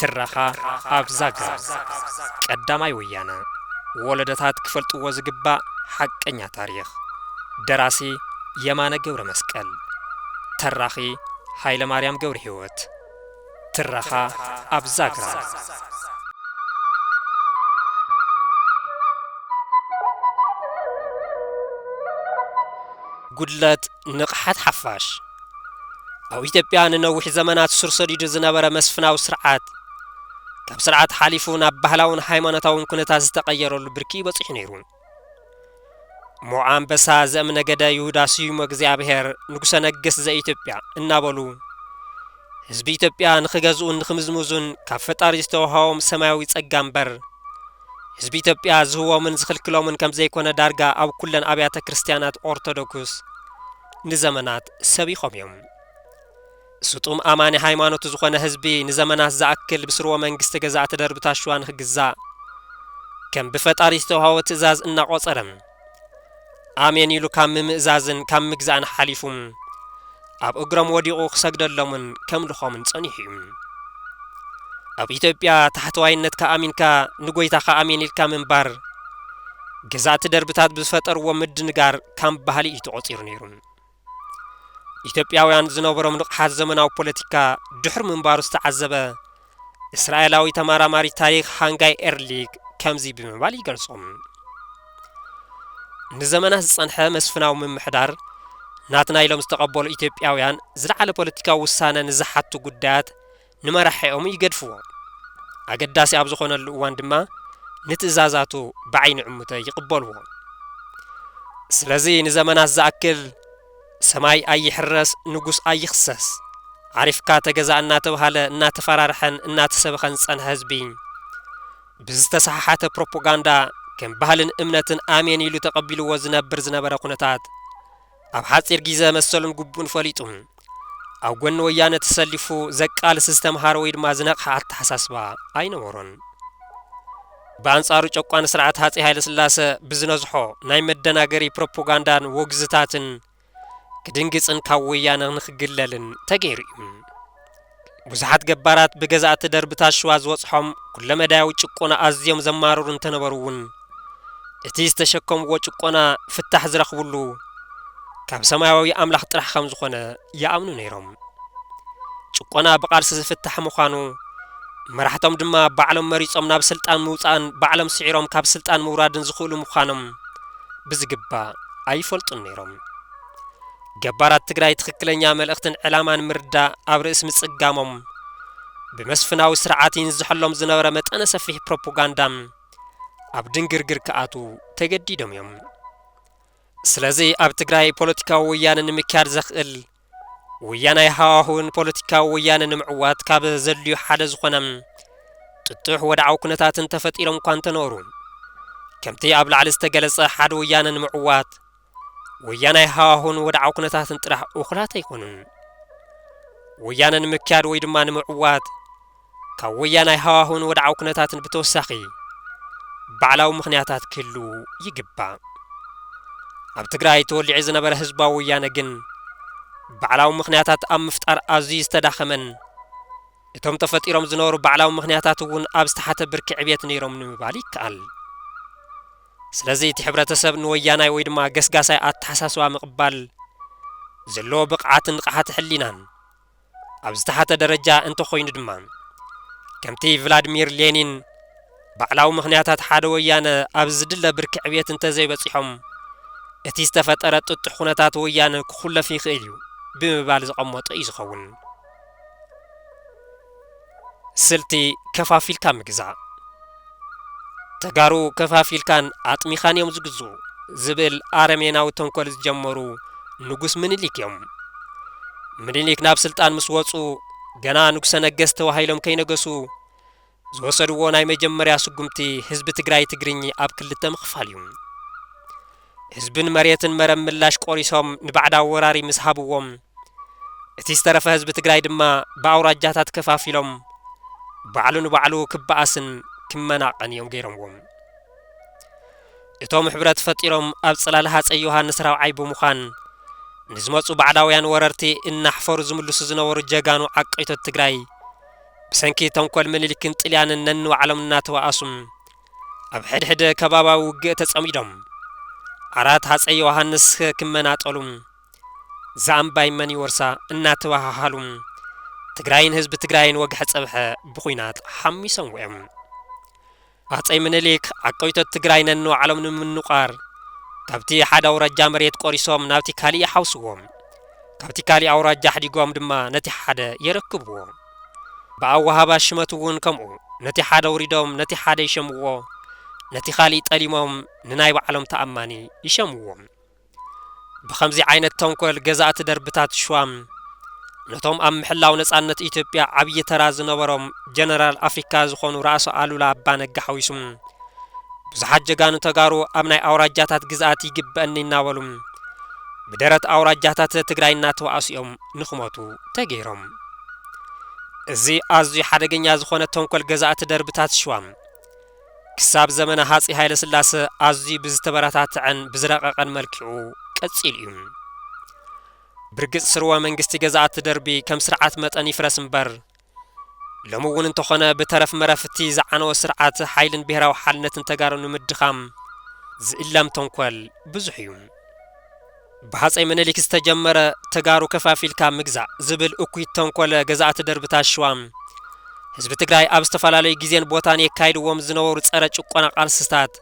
ትረኻ ኣብ ዛግራ። ቀዳማይ ወያነ። ወለዶታት ክፈልጥዎ ዝግባእ ሓቀኛ ታሪኽ። ደራሲ የማነ ገብረ መስቀል። ተራኺ ሃይለ ማርያም ገብረ ህይወት። ትረኻ ኣብ ዛግራ። ጉድለት ንቕሓት ሓፋሽ። ኣብ ኢትዮጵያ ንነዊሕ ዘመናት ሱር ሰዲዱ ዝነበረ መስፍናዊ ስርዓት፣ ካብ ስርዓት ሓሊፉ ናብ ባህላውን ሃይማኖታውን ኩነታት ዝተቐየረሉ ብርኪ በጺሑ ነይሩ። ሞዓ ኣንበሳ ዘእምነገደ ይሁዳ ስዩም እግዚኣብሔር ንጉሰ ነገስት ዘኢትዮጵያ እናበሉ፣ ህዝቢ ኢትዮጵያ ንኽገዝኡን ንኽምዝምዙን ካብ ፈጣሪ ዝተዋህቦም ሰማያዊ ጸጋ እምበር፣ ህዝቢ ኢትዮጵያ ዝህቦምን ዝኽልክሎምን ከም ዘይኮነ ዳርጋ ኣብ ኩለን ኣብያተ ክርስትያናት ኦርቶዶክስ ንዘመናት ሰቢኾም እዮም። ስጡም ኣማኒ ሃይማኖቱ ዝኾነ ህዝቢ ንዘመናት ዝኣክል ብስርወ መንግስቲ ገዛእቲ ደርብታት ሸዋ ንኽግዛእ ከም ብፈጣሪ ዝተዋህቦ ትእዛዝ እናቖጸረ፣ ኣሜን ኢሉ ካብ ምምእዛዝን ካብ ምግዛእን ሓሊፉ፣ ኣብ እግሮም ወዲቑ ክሰግደሎምን ከምልኾምን ጸኒሑ እዩ። ኣብ ኢትዮጵያ ታሕተዋይነትካ ኣሚንካ ንጎይታኻ ኣሜን ኢልካ ምንባር፣ ገዛእቲ ደርብታት ብዝፈጠርዎ ምድንጋር ከም ባህሊ እዩ ተቖጺሩ ነይሩ። ኢትዮጵያውያን ዝነበሮም ንቕሓት ዘመናዊ ፖለቲካ ድሕሪ ምንባሩ ዝተዓዘበ እስራኤላዊ ተመራማሪ ታሪኽ ሃንጋይ ኤርሊክ ከምዚ ብምባል ይገልጾም። ንዘመናት ዝጸንሐ መስፍናዊ ምምሕዳር ናትና ኢሎም ዝተቐበሉ ኢትዮጵያውያን ዝለዓለ ፖለቲካዊ ውሳነ ንዝሓቱ ጉዳያት ንመራሒኦም ይገድፍዎ። ኣገዳሲ ኣብ ዝኾነሉ እዋን ድማ ንትእዛዛቱ ብዓይኒ ዕሙተ ይቕበልዎ። ስለዚ ንዘመናት ዝኣክል ሰማይ ኣይሕረስ፣ ንጉስ ኣይኽሰስ፣ ዓሪፍካ ተገዛእ እናተባሃለ እናተፈራርሐን እናተሰበኸን ዝጸንሐ ህዝቢ፣ ብዝተሰሓሓተ ፕሮፓጋንዳ ከም ባህልን እምነትን ኣሜን ኢሉ ተቐቢልዎ ዝነብር ዝነበረ ኩነታት፣ ኣብ ሓጺር ግዜ መሰሉን ግቡእን ፈሊጡ፣ ኣብ ጎኒ ወያነ ተሰሊፉ ዘቃልስ ዝተምሃረ ወይ ድማ ዝነቕሐ ኣተሓሳስባ ኣይነበሮን። ብኣንጻሩ ጨቋኒ ስርዓት ሃጺይ ሃይለስላሰ ብዝነዝሖ ናይ መደናገሪ ፕሮፓጋንዳን ወግዝታትን ክድንግጽን ካብ ወያነ ንኽግለልን ተገይሩ እዩ። ብዙሓት ገባራት ብገዛእቲ ደርብታት ሽዋ ዝበጽሖም ኩለመዳያዊ ጭቆና ኣዝዮም ዘማርሩ እንተነበሩ እውን፣ እቲ ዝተሸከምዎ ጭቆና ፍታሕ ዝረኽብሉ ካብ ሰማያዊ ኣምላኽ ጥራሕ ከም ዝኾነ ይኣምኑ ነይሮም። ጭቆና ብቓልሲ ዝፍታሕ ምዃኑ፣ መራሕቶም ድማ ባዕሎም መሪጾም ናብ ስልጣን ምውጻእን ባዕሎም ስዒሮም ካብ ስልጣን ምውራድን ዝኽእሉ ምዃኖም ብዝግባእ ኣይፈልጡን ነይሮም። ገባራት ትግራይ ትኽክለኛ መልእኽትን ዕላማን ምርዳእ ኣብ ርእሲ ምጽጋሞም፣ ብመስፍናዊ ስርዓት ይንዝሐሎም ዝነበረ መጠነ ሰፊሕ ፕሮፓጋንዳ ኣብ ድንግርግር ክኣትዉ ተገዲዶም እዮም። ስለዚ ኣብ ትግራይ ፖለቲካዊ ወያነ ንምክያድ ዘኽእል ወያናይ ሃዋህውን ፖለቲካዊ ወያነ ንምዕዋት ካብ ዘድልዩ ሓደ ዝኾነ ጥጡሕ ወድዓዊ ኩነታትን ተፈጢሮም እኳ እንተነበሩ፣ ከምቲ ኣብ ላዕሊ ዝተገለጸ ሓደ ወያነ ንምዕዋት ወያናይ ሃዋህውን ወድዓዊ ኩነታትን ጥራሕ እኹላት ኣይኮኑን። ወያነ ንምክያድ ወይ ድማ ንምዕዋት ካብ ወያናይ ሃዋህውን ወድዓዊ ኩነታትን ብተወሳኺ ባዕላዊ ምኽንያታት ክህልዉ ይግባእ። ኣብ ትግራይ ተወሊዑ ዝነበረ ህዝባዊ ወያነ ግን ባዕላዊ ምኽንያታት ኣብ ምፍጣር ኣዝዩ ዝተዳኸመን እቶም ተፈጢሮም ዝነበሩ ባዕላዊ ምኽንያታት እውን ኣብ ዝተሓተ ብርኪ ዕብየት ነይሮም ንምባል ይከኣል። ስለዚ እቲ ሕብረተሰብ ንወያናይ ወይ ድማ ገስጋሳይ ኣተሓሳስባ ምቕባል ዘለዎ ብቕዓትን ንቕሓት ሕሊናን ኣብ ዝተሓተ ደረጃ እንተኾይኑ ድማ፣ ከምቲ ቭላድሚር ሌኒን ባዕላዊ ምኽንያታት ሓደ ወያነ ኣብ ዝድለ ብርኪ ዕብየት እንተዘይበጺሖም፣ እቲ ዝተፈጠረ ጥጡሕ ኩነታት ወያነ ክኹለፍ ይኽእል እዩ ብምባል ዘቐመጦ እዩ ዝኸውን። ስልቲ ከፋፊልካ ምግዛእ። ተጋሩ ከፋፊልካን ኣጥሚኻን እዮም ዝግዝኡ ዝብል ኣረሜናዊ ተንኮል ዝጀመሩ ንጉስ ምኒልክ እዮም። ምኒልክ ናብ ስልጣን ምስ ወጹ፣ ገና ንጉሰ ነገስት ተባሂሎም ከይነገሱ ዝወሰድዎ ናይ መጀመርያ ስጉምቲ ህዝቢ ትግራይ ትግርኝ ኣብ ክልተ ምኽፋል እዩ። ህዝብን መሬትን መረብ ምላሽ ቆሪሶም ንባዕዳዊ ወራሪ ምስ ሃብዎም፣ እቲ ዝተረፈ ህዝቢ ትግራይ ድማ ብኣውራጃታት ከፋፊሎም ባዕሉ ንባዕሉ ክበኣስን ክመናቐን እዮም ገይሮምዎም። እቶም ሕብረት ፈጢሮም ኣብ ጽላል ሃጸይ ዮሃንስ ራብዓይ ብምዃን ንዝመጹ ባዕዳውያን ወረርቲ እናሕፈሩ ዝምልሱ ዝነበሩ ጀጋኑ ዓቀይቶት ትግራይ ብሰንኪ ተንኮል ምኒልክን ጥልያንን ነንባዕሎም እናተባኣሱ ኣብ ሕድሕድ ከባባዊ ውግእ ተጸሚዶም፣ ዓራት ሃጸይ ዮሃንስ ክመናጠሉ፣ እዛ ኣምባይ መን ይወርሳ እናተባሃሃሉ፣ ትግራይን ህዝቢ ትግራይን ወግሐ ጸብሐ ብኹናት ሓሚሶምዎ እዮም። ሃጸይ ምኒልክ ዓቀይቶት ትግራይ ነንባዕሎም ንምንቋር ካብቲ ሓደ ኣውራጃ መሬት ቆሪሶም ናብቲ ካሊእ ይሓውስዎ። ካብቲ ካሊእ ኣውራጃ ኣሕዲጎም ድማ ነቲ ሓደ የረክብዎ። ብኣወሃባ ሽመት እውን ከምኡ፣ ነቲ ሓደ ኣውሪዶም ነቲ ሓደ ይሸምዎ፣ ነቲ ካሊእ ጠሊሞም ንናይ ባዕሎም ተኣማኒ ይሸምዎ። ብኸምዚ ዓይነት ተንኮል ገዛእቲ ደርብታት ሽዋ ነቶም ኣብ ምሕላው ነጻነት ኢትዮጵያ ዓብዪ ተራ ዝነበሮም ጀነራል ኣፍሪካ ዝኾኑ ራእሲ ኣሉላ ኣባ ነጋ ሓዊሱ ብዙሓት ጀጋኑ ተጋሩ ኣብ ናይ ኣውራጃታት ግዝኣት ይግበአኒ እናበሉ ብደረት ኣውራጃታት ትግራይ እናተባኣሱ እዮም ንኽሞቱ ተገይሮም። እዚ ኣዝዩ ሓደገኛ ዝኾነ ተንኮል ገዛእቲ ደርብታት ሽዋ ክሳብ ዘመነ ሃጺ ሃይለ ስላሰ ኣዝዩ ብዝተበረታትዐን ብዝረቐቐን መልክዑ ቀጺሉ እዩ። ብርግጽ ስርወ መንግስቲ ገዛእቲ ደርቢ ከም ስርዓት መጠን ይፍረስ እምበር፣ ሎሚ እውን እንተኾነ ብተረፍ መረፍ እቲ ዝዓነወ ስርዓት ሓይልን ብሄራዊ ሓልነትን ተጋሩ ንምድኻም ዝእለም ተንኮል ብዙሕ እዩ። ብሃጸይ ምኒልክ ዝተጀመረ ተጋሩ ከፋፊልካ ምግዛእ ዝብል እኩይ ተንኮል ገዛእቲ ደርብታት ሽዋ ህዝቢ ትግራይ ኣብ ዝተፈላለዩ ግዜን ቦታን የካይድዎም ዝነበሩ ጸረ ጭቆና ቃልስታት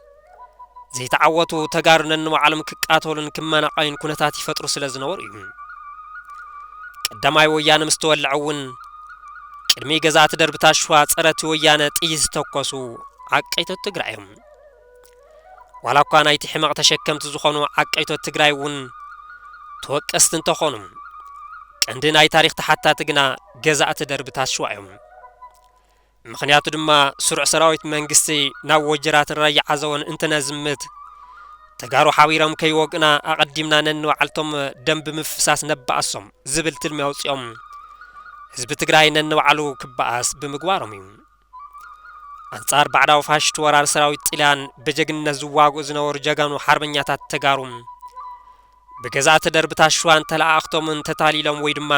ዘይተዓወቱ ተጋሩ ነንባዕሎም ክቃተሉን ክመናቐዩን ኩነታት ይፈጥሩ ስለ ዝነበሩ እዩ። ቀዳማይ ወያነ ምስ ተወልዐ እውን ቅድሚ ገዛእቲ ደርብታት ሽዋ ጸረ እቲ ወያነ ጥይት ዝተኮሱ ዓቀይቶት ትግራይ እዮም። ዋላ እኳ ናይቲ ሕመቕ ተሸከምቲ ዝኾኑ ዓቀይቶት ትግራይ እውን ተወቀስቲ እንተኾኑ፣ ቀንዲ ናይ ታሪኽ ተሓታቲ ግና ገዛእቲ ደርብታት ሽዋ እዮም። ምኽንያቱ ድማ ስሩዕ ሰራዊት መንግስቲ ናብ ወጀራትን ራያ ዓዘቦን እንትነዝምት፣ ተጋሩ ሓቢሮም ከይወግኡና ኣቐዲምና ነንባዕልቶም ደም ብምፍሳስ ነባኣሶም ዝብል ትልሚ ኣውፂኦም ህዝቢ ትግራይ ነንባዕሉ ክበኣስ ብምግባሮም እዩ። ኣንጻር ባዕዳዊ ፋሽስት ወራር ሰራዊት ጥልያን ብጀግንነት ዝዋግኡ ዝነበሩ ጀጋኑ ሓርበኛታት ተጋሩ ብገዛእቲ ደርብታት ሽዋን ተለኣኣኽቶምን ተታሊሎም ወይ ድማ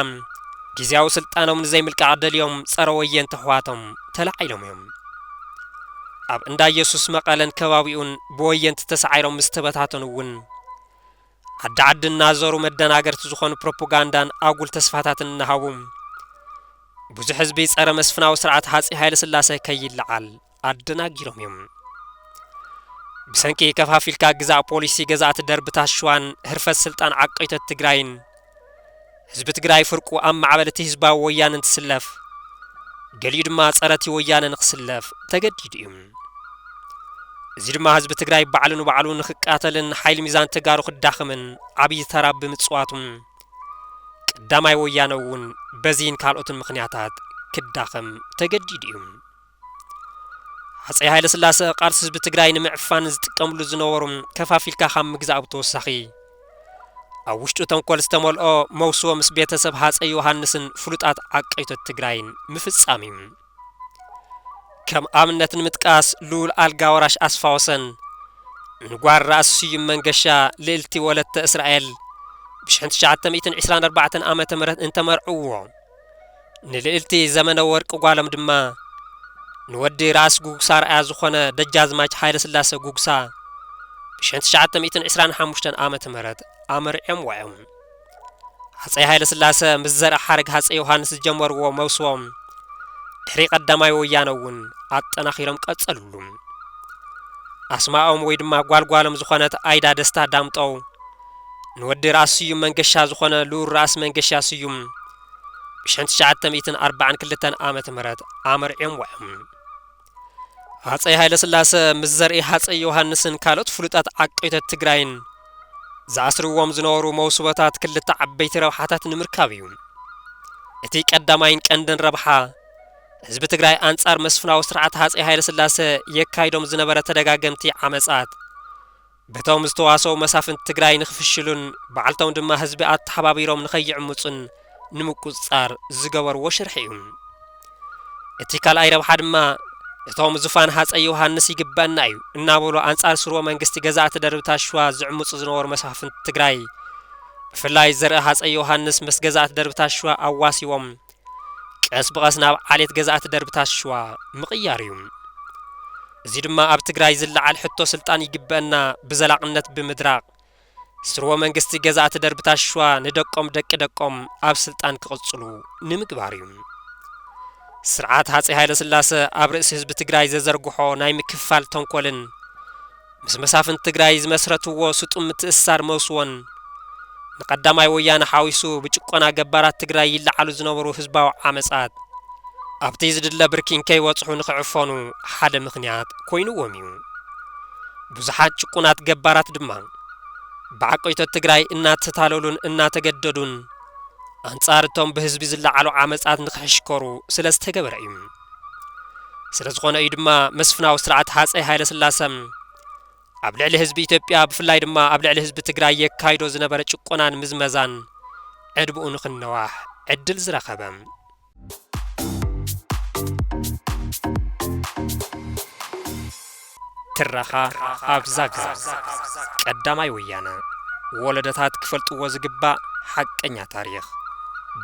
ግዝያዊ ስልጣኖም ንዘይምልቃቕ ደልዮም ጸረ ወየንቲ ኣሕዋቶም ተላዒሎም እዮም። ኣብ እንዳ ኢየሱስ መቐለን ከባቢኡን ብወየንቲ ተሳዒሮም ምስ ተበታተኑ እውን ዓዲ ዓዲ እናዞሩ መደናገርቲ ዝኾኑ ፕሮፓጋንዳን ኣጉል ተስፋታትን እናሃቡ ብዙሕ ህዝቢ ጸረ መስፍናዊ ስርዓት ሃጺ ሃይለ ስላሴ ከይለዓል ኣደናጊሮም እዮም። ብሰንኪ ከፋፊልካ ግዛእ ፖሊሲ ገዛእቲ ደርብታት ሽዋን ህርፈት ስልጣን ዓቀይቶት ትግራይን ህዝቢ ትግራይ ፍርቁ ኣብ ማዕበል እቲ ህዝባዊ ወያነ እንትስለፍ፣ ገሊኡ ድማ ጸረ እቲ ወያነ ንኽስለፍ ተገዲዱ እዩ። እዚ ድማ ህዝቢ ትግራይ ባዕሉ ንባዕሉ ንኽቃተልን ሓይሊ ሚዛን ተጋሩ ክዳኸምን ዓብዪ ተራ ብምጽዋቱ ቀዳማይ ወያነ እውን በዚህን ካልኦትን ምኽንያታት ክዳኸም ተገዲዱ እዩ። ሃፀይ ሃይለ ስላሰ ቃልሲ ህዝቢ ትግራይ ንምዕፋን ዝጥቀምሉ ዝነበሩ ከፋፊልካ ካብ ምግዛእ ብተወሳኺ ኣብ ውሽጡ ተንኮል ዝተመልኦ መውስቦ ምስ ቤተሰብ ሃፀይ ዮሃንስን ፍሉጣት ዓቀይቶት ትግራይን ምፍጻም እዩ። ከም ኣብነት ንምጥቃስ ልኡል ኣልጋ ወራሽ ኣስፋ ወሰን ንጓል ራእሲ ስዩም መንገሻ ልእልቲ ወለተ እስራኤል ብሽሕን ትሽዓተ ሚእትን ዕስራን ኣርባዕተን ዓመተ ምህረት እንተመርዕዎ ንልእልቲ ዘመነ ወርቂ ጓሎም ድማ ንወዲ ራእሲ ጉግሳ ርኣያ ዝኾነ ደጃዝማች ሃይለ ስላሰ ጉግሳ ብሽሕን ትሽዓተ ሚእትን ዕስራን ሓሙሽተን ዓመተ ምህረት ኣመርዕዮምዋ እዮም። ሃፀይ ሃይለ ስላሰ ምስ ዘርእ ሓረግ ሃፀይ ዮሃንስ ዝጀመርዎ መውስቦም ድሕሪ ቀዳማይ ወያነ እውን ኣጠናኺሮም ቀጸሉሉ። ኣስማኦም ወይ ድማ ጓልጓሎም ዝኾነት ኣይዳ ደስታ ዳምጠው ንወዲ ራእሲ ስዩም መንገሻ ዝኾነ ልኡል ራእሲ መንገሻ ስዩም ብሽሕን ትሽዓተ ሚእትን ኣርባዓን ክልተን ዓመተ ምህረት ኣመርዕዮምዋ እዮም። ሃፀይ ሃይለ ስላሰ ምስ ዘርኢ ሃፀይ ዮሃንስን ካልኦት ፍሉጣት ዓቀይቶት ትግራይን ዝኣስርዎም ዝነበሩ መውስቦታት ክልተ ዓበይቲ ረብሓታት ንምርካብ እዩ። እቲ ቀዳማይን ቀንድን ረብሓ ህዝቢ ትግራይ ኣንጻር መስፍናዊ ስርዓት ሃፀይ ሃይለ ስላሰ የካይዶም ዝነበረ ተደጋገምቲ ዓመጻት በቶም ዝተዋሰኡ መሳፍንቲ ትግራይ ንኽፍሽሉን ባዕልቶም ድማ ህዝቢ ኣተሓባቢሮም ንኸይዕምፁን ንምቁፅፃር ዝገበርዎ ሽርሒ እዩ። እቲ ካልኣይ ረብሓ ድማ እቶም ዙፋን ሃፀይ ዮሃንስ ይግበአና እዩ እናበሉ ኣንጻር ስርወ መንግስቲ ገዛእቲ ደርብታት ሽዋ ዝዕምፁ ዝነበሩ መሳፍንቲ ትግራይ ብፍላይ ዘርኢ ሃፀይ ዮሃንስ ምስ ገዛእቲ ደርብታት ሽዋ ኣዋሲዎም ቀስ ብቐስ ናብ ዓሌት ገዛእቲ ደርብታት ሽዋ ምቕያር እዩ። እዚ ድማ ኣብ ትግራይ ዝለዓል ሕቶ ስልጣን ይግበአና ብዘላቕነት ብምድራቕ፣ ስርወ መንግስቲ ገዛእቲ ደርብታት ሽዋ ንደቆም ደቂ ደቆም ኣብ ስልጣን ክቕጽሉ ንምግባር እዩ። ስርዓት ሃፀይ ሃይለ ስላሰ ኣብ ርእሲ ህዝቢ ትግራይ ዘዘርግሖ ናይ ምክፋል ተንኮልን ምስ መሳፍንት ትግራይ ዝመስረትዎ ስጡም ምትእስሳር መውስዎን፣ ንቀዳማይ ወያነ ሓዊሱ ብጭቆና ገባራት ትግራይ ይለዓሉ ዝነበሩ ህዝባዊ ዓመጻት ኣብቲ ዝድለ ብርኪ እንከይበጽሑ ንኽዕፈኑ ሓደ ምኽንያት ኮይንዎም እዩ። ብዙሓት ጭቁናት ገባራት ድማ ብዓቆይቶት ትግራይ እናተታለሉን እናተገደዱን ኣንጻር እቶም ብህዝቢ ዝለዓሉ ዓመጻት ንኽሕሽከሩ ስለ ዝተገበረ እዩ። ስለ ዝኾነ እዩ ድማ መስፍናዊ ስርዓት ሃፀይ ሃይለ ስላሰ ኣብ ልዕሊ ህዝቢ ኢትዮጵያ፣ ብፍላይ ድማ ኣብ ልዕሊ ህዝቢ ትግራይ የካይዶ ዝነበረ ጭቆናን ምዝመዛን ዕድብኡ ንኽነዋሕ ዕድል ዝረኸበ። ትረኻ ኣብ ዛግራ። ቀዳማይ ወያነ፣ ወለዶታት ክፈልጥዎ ዝግባእ ሓቀኛ ታሪኽ።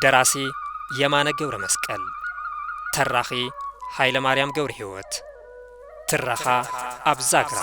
ደራሲ የማነ ገብረ መስቀል። ተራኺ ሃይለ ማርያም ገብረ ህይወት። ትረኻ ኣብ ዛግራ።